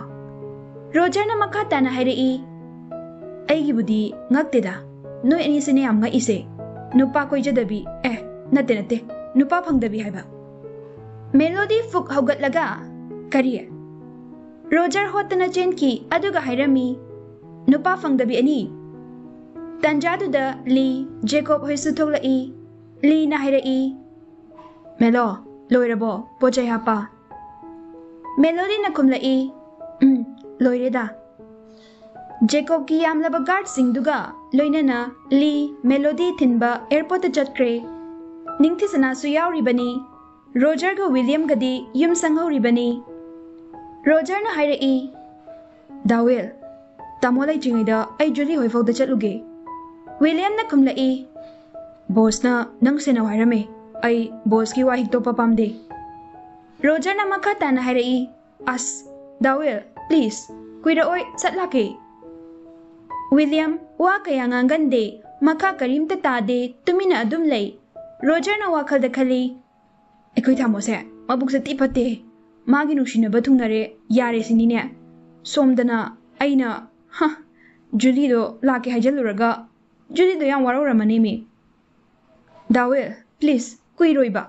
ꯔꯣꯖꯔꯅ ꯃꯈꯥ ꯇꯥꯅ ꯍꯥꯏꯔꯛꯏ, "ꯑꯩꯒꯤꯕꯨꯗꯤ ꯉꯛꯇꯦꯗ, ꯅꯣꯏ ꯑꯅꯤꯁꯤꯅꯦ ꯌꯥꯝ ꯉꯛꯏꯁꯦ꯫ ꯅꯨꯄꯥ ꯀꯣꯏꯖꯗꯕꯤ, ꯑꯦ, ꯅꯠꯇꯦ, ꯅꯠꯇꯦ, ꯅꯨꯄꯥ ꯐꯪꯗꯕꯤ ꯍꯥꯏꯕ꯫" ꯃꯦꯂꯣꯗꯤ ꯐꯨꯛ ꯍꯧꯒꯠꯂꯒ, "ꯀꯔꯤ?" ꯔꯣꯖꯔ ꯍꯣꯠꯇꯅ ꯆꯦꯟꯈꯤ, ꯑꯗꯨꯒ ꯍꯥꯏꯔꯝꯃꯤ, "ꯅꯨꯄꯥ ꯐꯪꯗꯕꯤ ꯑꯅꯤ꯫" ꯇꯟꯖꯥꯗꯨꯗ ꯂꯤ, ꯖꯦꯀꯣꯕ ꯍꯣꯏꯁꯨ ꯊꯣꯛꯂꯛꯏ꯫ ꯂꯤꯅ ꯍꯥꯏꯔꯛꯏ, "ꯃꯦꯂꯣ, ꯂꯣꯏꯔꯕꯣ ꯄꯣꯠ ꯆꯩ ꯍꯥꯞꯄ?" ꯃꯦꯂꯣꯗꯤꯅ ꯈꯨꯝꯂꯛꯏ, "ꯎꯝ, ꯂꯣꯏꯔꯦꯗ꯫" ꯖꯦꯀꯣꯕꯀꯤ ꯌꯥꯝꯂꯕ ꯒꯥꯔꯗꯁꯤꯡꯗꯨꯒ ꯂꯣꯏꯅꯅ ꯂꯤ, ꯃꯦꯂꯣꯗꯤ ꯊꯤꯟꯕ ꯑꯦꯌꯔꯄꯣꯔꯠꯇ ꯆꯠꯈ꯭ꯔꯦ꯫ ꯅꯤꯡꯊꯤꯁꯅꯥꯁꯨ ꯌꯥꯎꯔꯤꯕꯅꯤ꯫ ꯔꯣꯖꯔꯒ ꯋꯤꯂꯤꯌꯝꯒꯗꯤ ꯌꯨꯝ ꯁꯪꯍꯧꯔꯤꯕꯅꯤ꯫ ꯔꯣꯖꯔꯅ ꯍꯥꯏꯔꯛꯏ, "ꯗꯥꯋꯦꯜ, ꯇꯥꯃꯣ ꯂꯩꯇ꯭ꯔꯤꯉꯩꯗ ꯑꯩ ꯖꯨꯂꯤ ꯍꯣꯏ ꯐꯥꯎꯗ ꯆꯠꯂꯨꯒꯦ꯫" ꯋꯤꯂꯤꯌꯝꯅ ꯈꯨꯝꯂꯛꯏ, "ꯕꯣꯁꯅ ꯅꯪ ꯁꯦꯟꯅꯧ ꯍꯥꯏꯔꯝꯃꯦ꯫ ꯑꯩ ꯕꯣꯁꯀꯤ ꯋꯥ ꯍꯤꯛꯇꯣꯛꯄ ꯄꯥꯝꯗꯦ꯫" ꯔꯣꯖꯔꯅ ꯃꯈꯥ ꯇꯥꯅ ꯍꯥꯏꯔꯛꯏ, "ꯑꯁ, ꯗꯥꯋꯦꯜ, ꯄ꯭ꯂꯤꯖ, ꯀꯨꯏꯔꯛꯑꯣꯏ, ꯆꯠꯂꯥꯛꯀꯦ꯫" ꯋꯤꯂꯤꯌꯝ ꯋꯥ ꯀꯌꯥ ꯉꯥꯡꯒꯟꯗꯦ, ꯃꯈꯥ ꯀꯔꯤꯝꯇ ꯇꯥꯗꯦ, ꯇꯨꯃꯤꯟꯅ ꯑꯗꯨꯝ ꯂꯩ꯫ ꯔꯣꯖꯔꯅ ꯋꯥꯈꯜꯗ ꯈꯜꯂꯤ, "ꯑꯩꯈꯣꯏ ꯇꯥꯃꯣꯁꯦ ꯃꯕꯨꯛꯁꯦ ꯊꯤ ꯐꯠꯇꯦ꯫ ꯃꯥꯒꯤ ꯅꯨꯡꯁꯤꯅꯕ ꯊꯨꯡꯅꯔꯦ, ꯌꯥꯔꯦ ꯁꯤꯅꯤꯅꯦ꯫ ꯁꯣꯝꯗꯅ ꯑꯩꯅ, ꯍ, ꯖꯨꯂꯤꯗꯣ ꯂꯥꯛꯀꯦ ꯍꯥꯏꯖꯜꯂꯨꯔꯒ ꯖꯨꯂꯤꯗꯣ ꯌꯥꯝ ꯋꯥꯔꯧꯔꯝꯃꯅꯤ ꯃꯤ꯫ ꯗꯥꯋꯦꯜ, ꯄ꯭ꯂꯤꯖ, ꯀꯨꯏꯔꯣꯏꯕ꯫"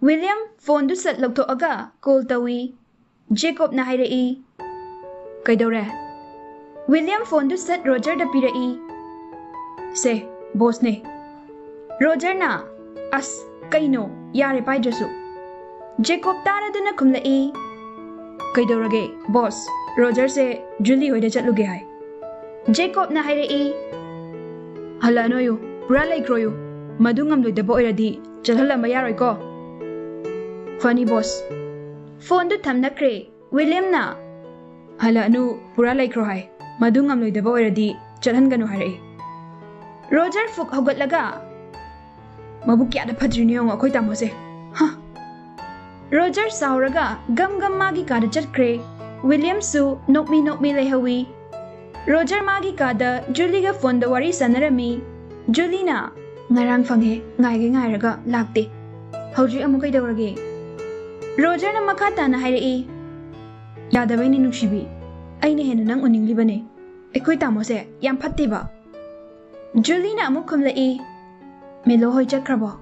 ꯋꯤꯂꯤꯌꯝ ꯐꯣꯟꯗꯨ ꯁꯠ ꯂꯧꯊꯣꯛꯑꯒ ꯀꯣꯜ ꯇꯧꯏ꯫ ꯖꯦꯀꯣꯕꯅ ꯍꯥꯏꯔꯛꯏ, "ꯀꯩꯗꯧꯔꯦ?" ꯋꯤꯂꯤꯌꯝ ꯐꯣꯟꯗꯨ ꯁꯠ ꯔꯣꯖꯔꯗ ꯄꯤꯔꯛꯏ꯫ "ꯁꯦ, ꯕꯣꯁꯅꯦ꯫" ꯔꯣꯖꯔꯅ, "ꯑꯁ, ꯀꯩꯅꯣ? ꯌꯥꯔꯦ ꯄꯥꯏꯗ꯭ꯔꯁꯨ꯫" ꯖꯦꯀꯣꯕ ꯇꯥꯔꯗꯨꯅ ꯈꯨꯝꯂꯛꯏ, ꯀꯩꯗꯧꯔꯒꯦ? ꯕꯣꯁ, ꯔꯣꯖꯔꯁꯦ ꯖꯨꯂꯤ ꯍꯣꯏꯗ ꯆꯠꯂꯨꯒꯦ ꯍꯥꯏ꯫ ꯖꯦꯀꯣꯕꯅ ꯍꯥꯏꯔꯛꯏ, "ꯍꯜꯂꯛꯑꯅꯣꯌꯨ, ꯄꯨꯔꯥ ꯂꯩꯈ꯭ꯔꯣꯌꯨ꯫ ꯃꯗꯨ ꯉꯝꯂꯣꯏꯗꯕ ꯑꯣꯏꯔꯗꯤ ꯆꯠꯍꯜꯂꯝꯕ ꯌꯥꯔꯣꯏꯀꯣ?" "ꯐꯅꯤ ꯕꯣꯁ꯫" ꯐꯣꯟꯗꯨ ꯊꯝꯅꯈ꯭ꯔꯦ꯫ ꯋꯤꯂꯤꯌꯝꯅ, "ꯍꯜꯂꯛꯑꯅꯨ, ꯄꯨꯔꯥ ꯂꯩꯈ꯭ꯔꯣ ꯍꯥꯏ꯫ ꯃꯗꯨ ꯉꯝꯂꯣꯏꯗꯕ ꯑꯣꯏꯔꯗꯤ ꯆꯠꯍꯟꯒꯅꯨ" ꯍꯥꯏꯔꯛꯏ꯫ ꯔꯣꯖꯔ ꯐꯨꯛ ꯍꯧꯒꯠꯂꯒ, "ꯃꯕꯨꯛ ꯀꯌꯥꯗ ꯐꯠꯇ꯭ꯔꯤꯅꯣ ꯌꯦꯡꯉꯣ ꯑꯩꯈꯣꯏ ꯇꯥꯃꯣꯁꯦ꯫ ꯍ!" ꯔꯣꯖꯔ ꯁꯥꯎꯔꯒ ꯒꯝ ꯒꯝ ꯃꯥꯒꯤ ꯀꯥꯗ ꯆꯠꯈ꯭ꯔꯦ꯫ ꯋꯤꯂꯤꯌꯝꯁꯨ ꯅꯣꯛꯃꯤ ꯅꯣꯛꯃꯤ ꯂꯩꯍꯧꯏ꯫ ꯔꯣꯖꯔ ꯃꯥꯒꯤ ꯀꯥꯗ ꯖꯨꯂꯤꯒ ꯐꯣꯟꯗ ꯋꯥꯔꯤ ꯁꯥꯟꯅꯔꯝꯃꯤ꯫ ꯖꯨꯂꯤꯅ, "ꯉꯔꯥꯡ ꯐꯪꯉꯦ, ꯉꯥꯏꯒꯦ ꯉꯥꯏꯔꯒ ꯂꯥꯛꯇꯦ꯫ ꯍꯧꯖꯤꯛ ꯑꯃꯨꯛ ꯀꯩꯗꯧꯔꯒꯦ?" ꯔꯣꯖꯔꯅ ꯃꯈꯥ ꯇꯥꯅ ꯍꯥꯏꯔꯛꯏ, "ꯌꯥꯗꯕꯩꯅꯦ ꯅꯨꯡꯁꯤꯕꯤ, ꯑꯩꯅ ꯍꯦꯟꯅ ꯅꯪ ꯎꯅꯤꯡꯂꯤꯕꯅꯦ꯫ ꯑꯩꯈꯣꯏ ꯇꯥꯃꯣꯁꯦ ꯌꯥꯝ ꯐꯠꯇꯦꯕ꯫" ꯖꯨꯂꯤꯅ ꯑꯃꯨꯛ ꯈꯨꯝꯂꯛꯏ, "ꯃꯦꯂꯣ ꯍꯣꯏ ꯆꯠꯈ꯭ꯔꯕꯣ?"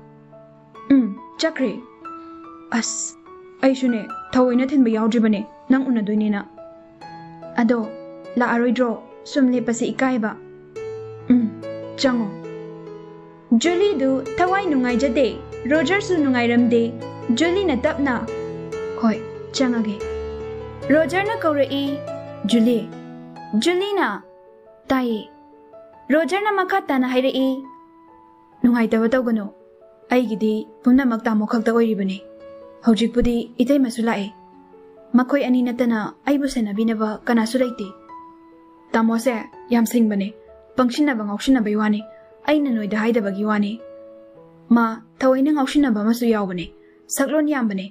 "ꯎꯝ, ꯆꯠꯈ꯭ꯔꯦ꯫" "ꯑꯁ, ꯑꯩꯁꯨꯅꯦ ꯊꯑꯣꯏꯅ ꯊꯤꯟꯕ ꯌꯥꯎꯗ꯭ꯔꯤꯕꯅꯦ ꯅꯪ ꯎꯅꯗꯣꯏꯅꯦꯅ꯫ ꯑꯗꯣ ꯂꯥꯛꯑꯔꯣꯏꯗ꯭ꯔꯣ? ꯁꯨꯝ ꯂꯦꯞꯄꯁꯦ ꯏꯀꯥꯏꯕ꯫" "ꯎꯝ, ꯆꯪꯉꯣ꯫" ꯖꯨꯂꯤꯗꯨ ꯊꯋꯥꯏ ꯅꯨꯡꯉꯥꯏꯖꯗꯦ꯫ ꯔꯣꯖꯔꯁꯨ ꯅꯨꯡꯉꯥꯏꯔꯝꯗꯦ꯫ ꯖꯨꯂꯤꯅ ꯇꯞꯅ, "ꯍꯣꯏ, ꯆꯪꯉꯒꯦ꯫" ꯔꯣꯖꯔꯅ ꯀꯧꯔꯛꯏ, "ꯖꯨꯂꯤ꯫" ꯖꯨꯂꯤꯅ, "ꯇꯥꯏꯌꯦ꯫" ꯔꯣꯖꯔꯅ ꯃꯈꯥ ꯇꯥꯅ ꯍꯥꯏꯔꯛꯏ, "ꯅꯨꯡꯉꯥꯏꯇꯕ ꯇꯧꯒꯅꯨ꯫ ꯑꯩꯒꯤꯗꯤ ꯄꯨꯝꯅꯃꯛ ꯇꯥꯃꯣ ꯈꯛꯇ ꯑꯣꯏꯔꯤꯕꯅꯤ꯫ ꯍꯧꯖꯤꯛꯄꯨꯗꯤ ꯏꯇꯩꯃꯁꯨ ꯂꯥꯛꯑꯦ꯫ ꯃꯈꯣꯏ ꯑꯅꯤ ꯅꯠꯇꯅ ꯑꯩꯕꯨ ꯁꯦꯟꯅꯕꯤꯅꯕ ꯀꯅꯥꯁꯨ ꯂꯩꯇꯦ꯫ ꯇꯥꯃꯣꯁꯦ ꯌꯥꯝ ꯁꯤꯡꯕꯅꯦ꯫ ꯄꯪꯁꯤꯟꯅꯕ ꯉꯥꯎꯁꯤꯟꯅꯕꯒꯤ ꯋꯥꯅꯤ꯫ ꯑꯩꯅ ꯅꯣꯏꯗ ꯍꯥꯏꯗꯕꯒꯤ ꯋꯥꯅꯤ꯫ ꯃꯥ ꯊꯑꯣꯏꯅ ꯉꯥꯎꯁꯤꯟꯅꯕ ꯑꯃꯁꯨ ꯌꯥꯎꯕꯅꯦ꯫ ꯁꯛꯂꯣꯟ ꯌꯥꯝꯕꯅꯦ꯫